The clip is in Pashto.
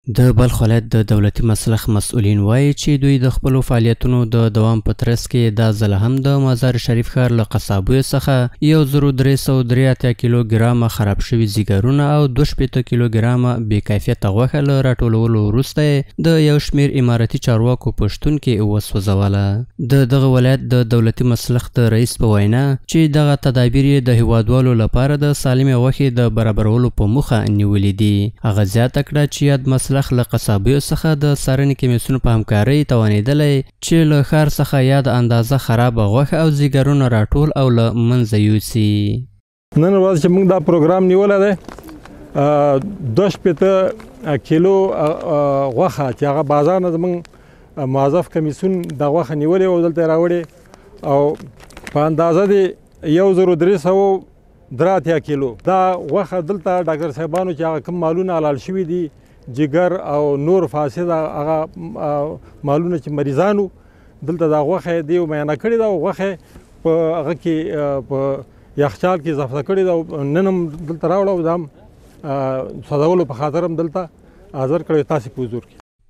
د بلخ ولایت د دولتي مسلخ مسؤلین وایي چې دوی د خپلو فعالیتونو د دوام په ترڅ کې دا ځل هم د مزار شریف ښار له قصابیو څخه 1383 کیلو ګرامه خراب شوي ځیګرونه او 62 کیلو ګرامه بې کیفیته غوښه له راټولولو وروسته یې د یو شمېر امارتي چارواکو په شتون کې وسوځوله. د دغه ولایت د دولتي مسلخ د رئیس په وینا چې دغه تدابیر یې د هیوادوالو لپاره د سالمې غوښې د برابرولو په موخه نیولي دي. هغه زیاته کړه چې یاد مسلخ له قصابیو څخه د څارنې کمیسیون په همکارۍ توانېدلی چې له ښار څخه یاده اندازه خرابه غوښه او ځیګرونه راټول او له منځه یوسي. نن ورځ چې موږ دا پروګرام نیولی دی، 62 کیلو غوښه چې هغه بازار نه زموږ موظف کمیسیون دا غوښه نیولې او دلته یې راوړې، او په اندازه دې 1383 کیلو دا غوښه دلته ډاکټر صاحبانو چې هغه کوم مالونه حلال شوي دي، جګر او نور فاسد هغه مالونه چې مریضانو، دلته دا غوښه یې دیو معاینه کړې ده او غوښه یې په هغه کې په یخچال کې ضبط کړې ده او نن هم دلته راوړه او دا هم سوځولو په خاطر هم دلته حاضر کړی تاسې په حضور کې.